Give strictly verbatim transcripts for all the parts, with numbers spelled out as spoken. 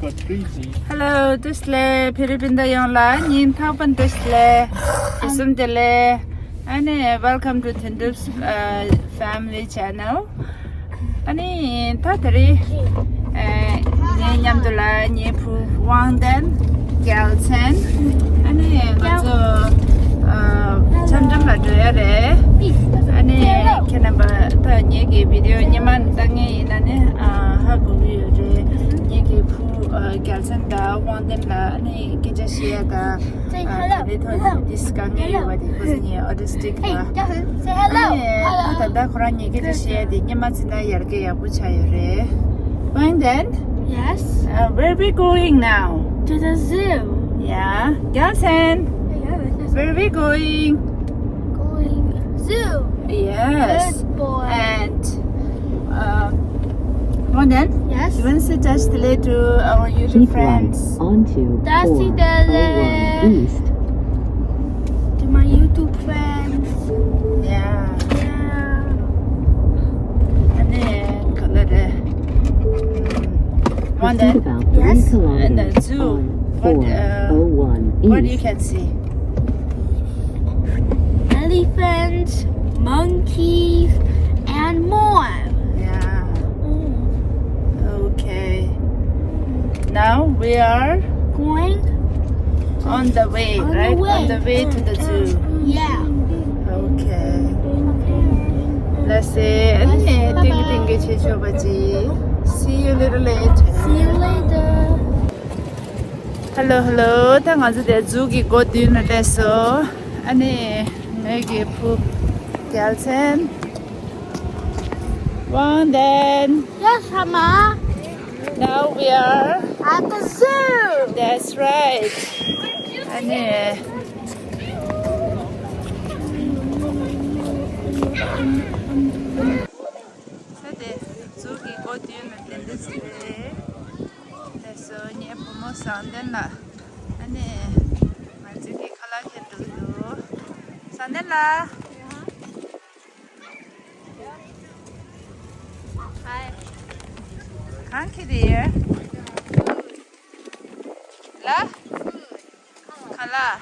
Hello, བཀྲ་ཤིས་བདེ་ལེགས། ཕི་ལི་པིན་དང་ཡོངས་ལ་ཉིན་ཐོག་པན་བཀྲ་ཤིས་བདེ་ལེགས། དུས་གསུམ་བདེ་ལེགས། ཨ་ནི། Welcome to Thindu's uh, family channel. ཨ་ནི། ད་དེ་རིང་ཨ་ངའི་མཉམ་དུ་ལ་ངའི་བུ་དབང་ལྡན། རྒྱལ་མཚན། ཨ་ནི་ང་ཚོ་ཨ་འཆམ་འཆམ་ལ་འགྲོ་ཡ་རེད། ཨ་ནི་ཁྱེད་རྣམ་པ་ད་ངེད་ཀྱི་བི་ཌི་ཡོ་སྔོན་མ་ལྟ་མཁན་ཡིན་ན་ནི་ཨ་ཧ་གོ་གི་ཡོད་རེད། ངེད་ཀྱི་བུ་ཨ་རྒྱལ་མཚན་དང་དབང་ལྡན་ལ་ཨ་ནི་སྐད་ཆ་བཤད་ཡ་དང་། Say ཨ་hello. དེ་ཐོག་ནས་དེ་དཀའ་ངལ་ཡོད་པ་དེ་ཁོ་ཚོ་ངའི་ཨོ་ཊི་སི་ཊིག་Hey, ལ། Justin, say hello. ཨ་ནི་ད་ད་ལྟ་ཁོ་རང་ངེད་སྐད་ཆ་བཤད་ཡ་དེ་སྔོན་མ་ཚོ་ན་ཡར་རྒྱས་ཡག་པོ་ཆགས་ཡོད་རེད། Wang Then? Yes? Uh, where we going now? To the zoo. Yeah. Gelsen? Yeah, that's Where we going? Going zoo. Yes. Good boy. And uh, Wang Then? Yes? You want to say just hello to our YouTube friends? Keep right onto Dusty four oh one East. To my YouTube friends. Yeah. Yeah. And then, Wang Then? Proceed about three Yes? kilometers And the zoo. on What, uh, four oh one what you East. can see? Elephants, monkeys, and more. Yeah. Mm. Okay. Now we are Going on the way, on the right? way. On the way to the zoo. Yeah. Okay. Let's see. ཨ་ནི་ཏིང་ཏིང་གི་ཆེ་ཆོ་བ་ཅི། See you later. See you later. Hello, hello. ད་ང་ཚོ་དེ་ཛུ་གི་སྒོ་མདུན་ལ་སླེབས་སོང་། ཨ་ནི་ངེད་ཀྱི་བུ་རྒྱལ་མཚན། Wang Then. Yes, Mama. Now we are at the zoo. That's right. ཨ་ནི། ད་དེ་ཛུ་གི་སྒོ་མདུན་ལ་དེ་འདྲ་ཞིག་རེད། དེ་སོ་ངའི་བུ་མོ་བཟང་ལྡན་ལགས། ཨ་ནི་ང་ཚོའི་གི་ཁ་ལག་འཁྱེར་འགྲོ་གི་འདུག་བཟང་ལྡན་ལགས། Hi. གང་འཁྱེར་ཡོད། ལ། ཁ་ལག་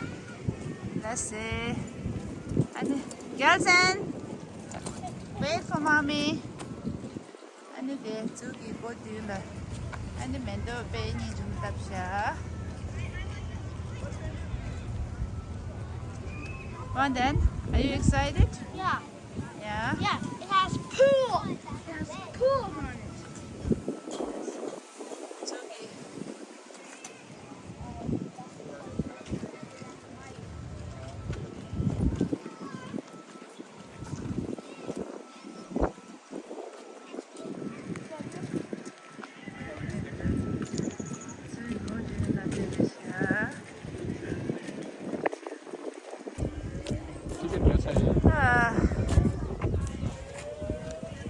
ལ་སེ། ཨ་ནི། རྒྱལ་མཚན། Wait for mommy. ཨ་ནི་དེ་ཛུ་གི་སྒོ་མདུན་ལ། ཨ་ནི་མེ་ཏོག་པད་ཉི་འབྱུང་བཏབ་ཤག Wang Then, are you excited? Yeah. Yeah? Yeah, it has pool. It has pool on it. ཛུ་གི།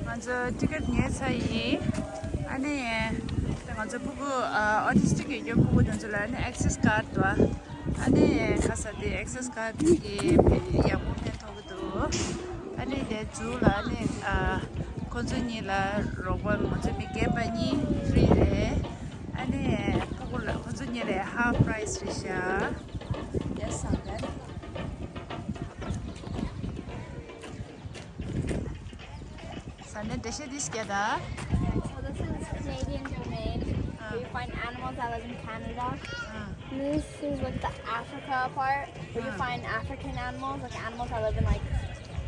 ང་ཚོ་ཊི་ཀེཊ་ཉོས་ཚར་ཡིན། ཨ་ནི་ང་ཚོ་ཕྲུ་གུ་ཨ་ཨོ་ཊི་སི་ཊིག་ཡོད་རྒྱུ་ཕྲུ་གུ་དེ་ཚོ་ལ་ཨ་ནི་ཨེག་སེ་སི་ཀར་ཌི་འདུག་ཨ་ནི་ཁ་ས་དེ་ཨེག་སེ་སི་ཀར་ཌི་གི་ཡག་པོ་ཕན་ཐོགས་ཀྱི་འདུག་ཨ་ནི་དེ་ཛུ་ལ་ཨ་ནི་ཨ་ཁོ་ཚོ་གཉིས་ལ་རོགས་པ་ང་ཚོ་མི་རྒན་པ་གཉིས་ཧྥི་རི་རེད། ཨ་ནི་ཕྲུ་གུ་ལ་ཁོ་ཚོ་གཉིས་ལ་ཧ་ཕ་རའི་སི་རེད་ཤག Yes, Wang Then. Wang Then, འགྲེལ་བཤད་འདི་སྐད་ད། So this is Canadian domain. Uh. Where you find animals that live in Canada. Uh. This is like the Africa part, where you Uh. find African animals, like animals that live in like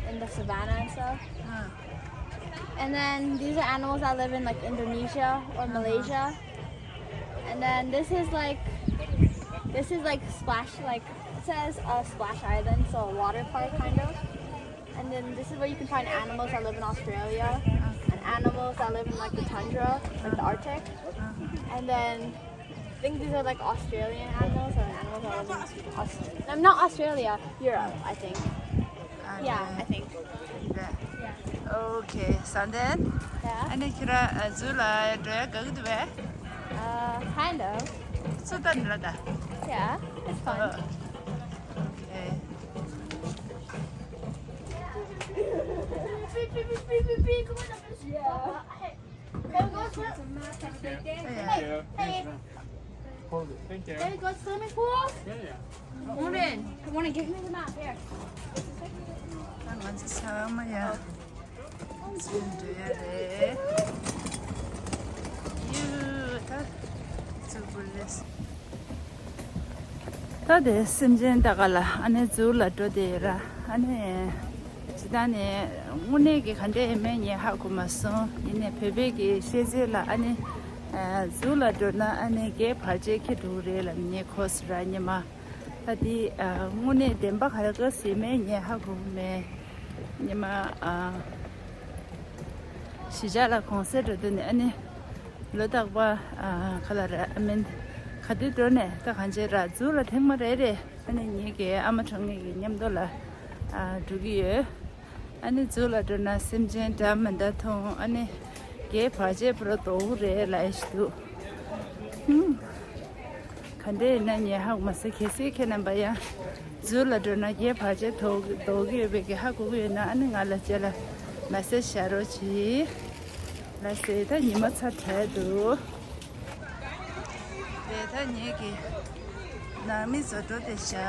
in the savannah and stuff. Uh. And then these are animals that live in like Indonesia or Uh-huh. Malaysia. And then this is like this is like splash like it says uh, splash island, so a water park kind of. And then this is where you can find animals that live in Australia and animals that live in like the tundra, like the Arctic. And then I think these are like Australian animals or animals that live in Aus- I'm not Australia, Europe, I think. Yeah, I think. Okay, Wang Then. Yeah. ཨ་ནི་ཁྱེད་རང་ཛུ་ལ་འགྲོ་ཡ་དགའ་གི་འདུག་པས། Uh, kind of. སུ་ད་ནི་ལ་ད། Yeah, it's fun. Okay. Hey, hey, hey. Thank you. There you go, swimming pool. Yeah, yeah. Morning. Good morning. Give me the map here. ད་ང་ཚོ་ཚང་མ་ཡ་འཛུལ་འགྲོ་ཡ་རེད། ཡུ་ད་འཛུལ་དགོས་རེད། ད་དེ་སེམས་ཅན་ལྟ་ག་ལ་ཨ་ནེ་འཛུལ་ལ་འགྲོ་དེ་ར། ཨ་ནེ་ཇི་ལྟར་ནས་དངོས་གནས་ཀྱི་ག་འདྲ་ཡིན་མིན་ངས་ཧ་གོ་མ་སོང་། ཡིན་ནའི་བོད་པའི་གི་ཤེས་ཚད་ལ་ཨ་ནེ་འཛུལ་ལ་འགྲོ་ན་ཨ་ནེ་བརྒྱའི་བར་ཆད་ཁྱེར་འགྲོ་གི་རེད་ལབ་ངས་གོ་སོང་ར་ཉི་མ། ད་དེ་དངོས་གནས་བདེན་པ་ག་རེ་ག་ཟེར་མིན་ངས་ཧ་གོ་གི་མེད། ཉི་མ་གཞིས་ཆགས་ལ་གུང་སེང་འགྲོ་དུས་ནས་ཨ་ནེ་ལོ་རྟག་པ་ག་ལ་ར་ཨ་མིན་ག་དུས་འགྲོ་ནས་ད་གང་བྱེད་ར་འཛུལ་ལ་ཐེངས་མ་རེ་རེ་ཨ་ནེ་ངེད་ཀྱི་ཨ་མ་གྲོངས་ངེད་ཀྱི་མཉམ་དུ་ལ་འགྲོ་གི་ཡོད། ཨ་ནེ་འཛུལ་ལ་འགྲོ་ན་སེམས་ཅན་འདྲ་མི་འདྲ་མཐོང་ཨ་ནེ་བརྒྱའི་བར་ཆད་པོ་ར་ལྡོག་གི་རེད་ལབ་ཡ་ཞིག་འདུག་ཧུམ། ག་འདྲ་ཡིན་ན་ངས་ཧ་གོ་མ་སོང་། གལ་སྲིད་ཁྱེད་རྣམ་པ་ཡང་འཛུལ་ལ་འགྲོ་ན་བརྒྱའི་བར་ཆད་ལྡོག་ལྡོག་གི་ཡོད་པའི་གི་ཧ་གོ་གི་ཡོད་ན་ཨ་ནི་ང་ལ་བཅས་ལ་མེ་སེ་ཇི་བཞག་རོགས་གྱིས། ལགས་སེ་ད་ཉི་མ་ཚ་དྲགས་འདུག་དེ་ད་ངེད་ཀྱི་ནང་མི་ཚོ་འགྲོ་དེ་བཞག་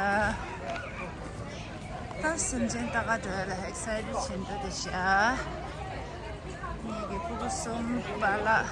ད་སེམས་ཅན་ལྟ་ག་འགྲོ་ཡ་ལ་ཨེག་སའི་ཊེཌ་བྱེད་འགྲོ་དེ་བཞག་ངེད་ཀྱི་ཕྲུ་གུ་གསུམ་པཱ་ལགས།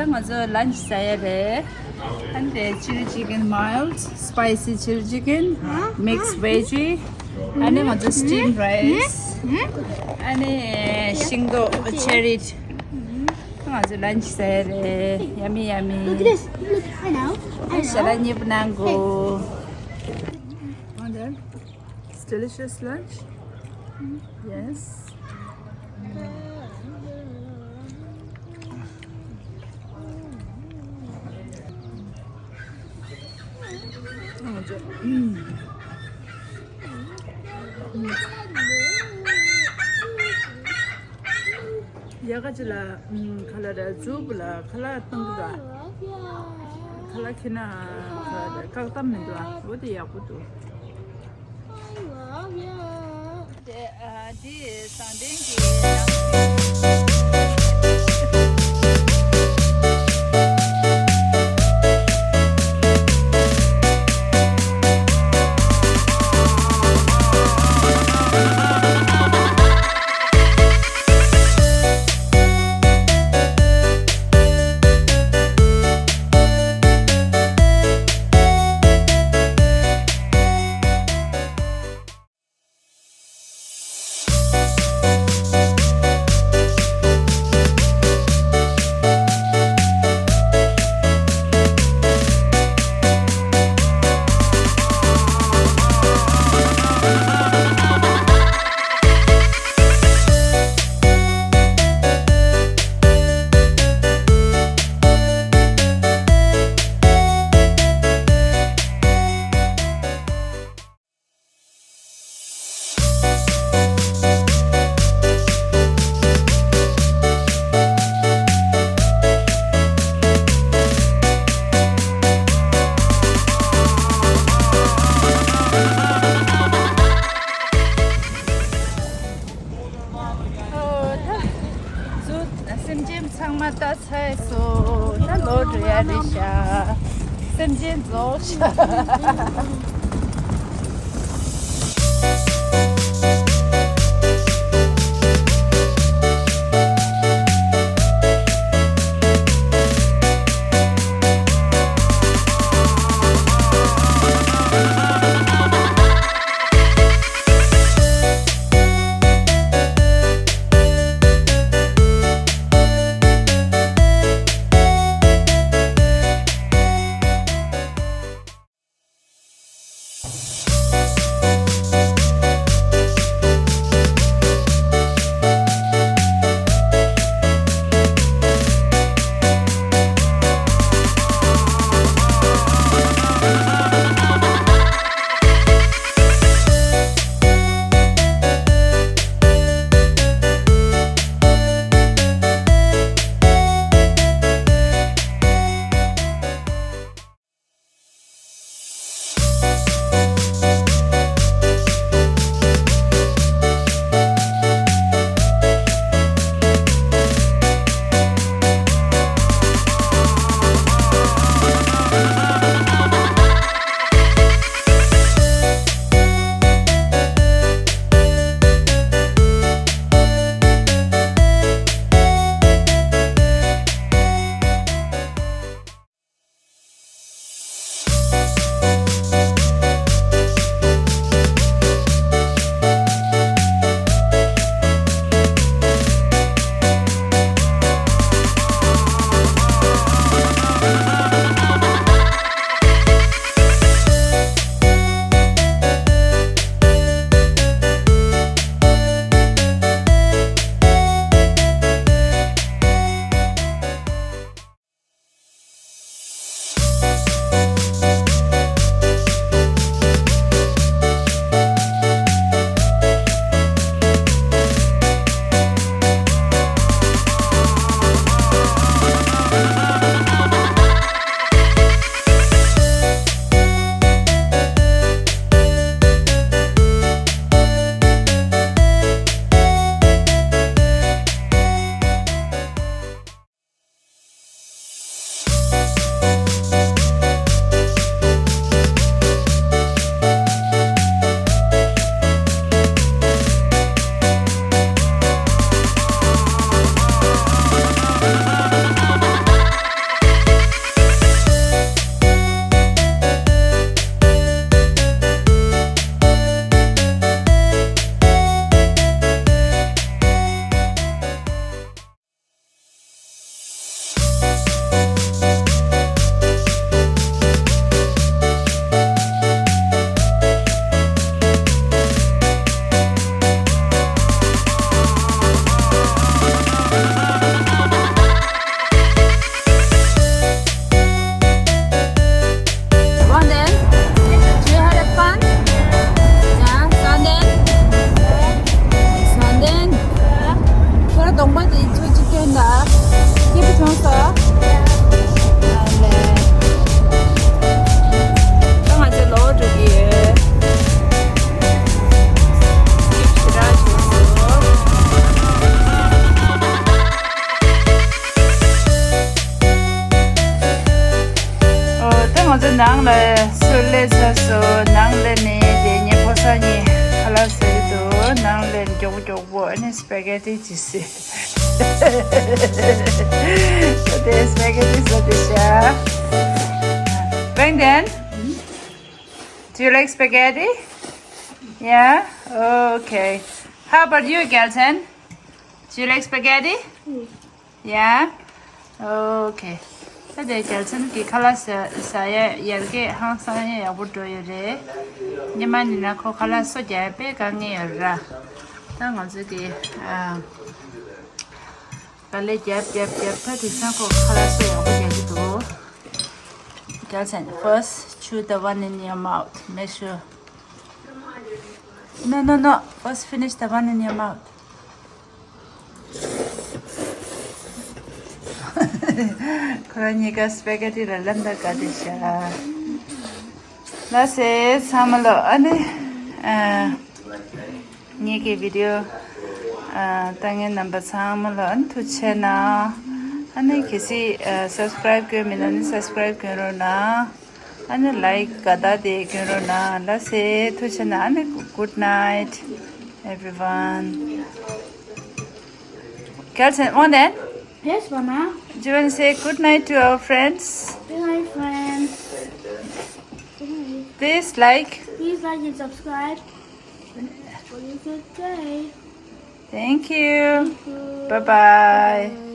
ང་ཚོ་lunch ཟ་ཡ་རེད། ཨ་ནི་དེ་chili chicken, mild spicy chili chicken, mixed veggie, ཨ་ནི་ང་ཚོ་steamed rice, ཨ་ནི་ཤིང་ཏོག་cherry. ང་ཚོ་lunch ཟ་ཡ་རེད། Yummy, yummy. Look at this. Look, I know. I know. ཞལ་ལག་མཉེས་པོ་གནང་གོ། Wonder. It's delicious lunch. Yes. ཡ་ག་ཅི་ལ་ཁ་ལག་ར་འཛུགས་ལ་ཁ་ལག་གཏོང་གི་ར། ཁ་ལག་ཁྱེར་ན་ཁ་ལག་བཀག་གཏམ་མི་འདུག་ཨ། འོ་དེ་ཡག་པོ་འདུག་དེ་ཨ་དེ་བཟང་ལྡན་གྱི། ཨོ་ད་ཚུར་སེམས་ཅན་ཚང་མ་ད། ཚེ་སོ་ད་ལོ་འགྲོ་ཡ་རེད་ཤག་སེམས་ཅན་རྫོགས་ཤག་ནང་ལ་སུ་སླེབས་ཚར་སོང་། ནང་སླེབས་ནས་དེ་ངའི་ཕོ་གསར་གཉིས་ཁ་ལག་ཟ་གི་འདུག་ནང་སླེབས་མགྱོགས་པོ་མགྱོགས་པོ། ཨ་ནི་སྤེ་གྷེ་ཊི་ཅིག་ཟོས། དེ་སྤེ་གྷེ་ཊི་ཟོས་བསྡད་ཤག Bangden, do you like spaghetti? Yeah? Okay. How about you, Gelton? Do you like spaghetti? Yeah? Okay. ད་དེ་རྒྱལ་མཚན་གྱི་ཁ་ལག་ཟ་ཟ་ཡ་ཡར་རྒྱས་ཧང་སང་ཡ་ཡག་པོ་འགྲོ་ཡོད་རེད། སྔོན་མ་ཡིན་ན་ཁོ་ཁ་ལག་སོ་རྒྱག་ཡ་དཔེ་དཀའ་ངལ་ཡོད་ར། ད་ང་ཚོ་གི་ཨ་དཀའ་ལས་རྒྱབ་རྒྱབ་རྒྱབ། ད་དེང་སང་ཁོ་ཁ་ལག་སོ་ཡག་པོ་རྒྱག་གི་འདུག་རྒྱལ་མཚན། First, chew the one in your mouth. Make sure. No, no, no. First, finish the one in your mouth. ཁོ་རང་གཉིས་ཀ་སྤེ་གྷེ་ཊི་ལ་ལན་འདེབས་ག་དེ་ཤ། ལགས་སེ་ཚང་མ་ལོ། ཨ་ནི་ཨ་ངེད་ཀྱི་བི་ཌི་ཡོ་ཨ་ལྟ་མཁན་རྣམ་པ་ཚང་མ་ལོ། ཨ་ནི་ཐུགས་རྗེ་ཆེ་གནང་། ཨ་ནི་གལ་སྲིད་ཨ་སབ་སི་ཀ་རེབ་བསྐྱོན་མེད་ན་ནི་སབ་སི་ཀ་རེབ་བསྐྱོན་རོགས་གནང་། ཨ་ནི་ལའིཀ་ག་ད་དེ་སྐྱོན་རོགས་གནང་། ལགས་སེ་ཐུགས་རྗེ་གནང་། ཨ་ནི་good night, everyone. Girls and one then. Yes, Mama. Do you want to say good night to our friends? Good night, friends. Good night. Please like. Please like and subscribe. For a good day. Thank you. Thank you. Bye-bye. Bye.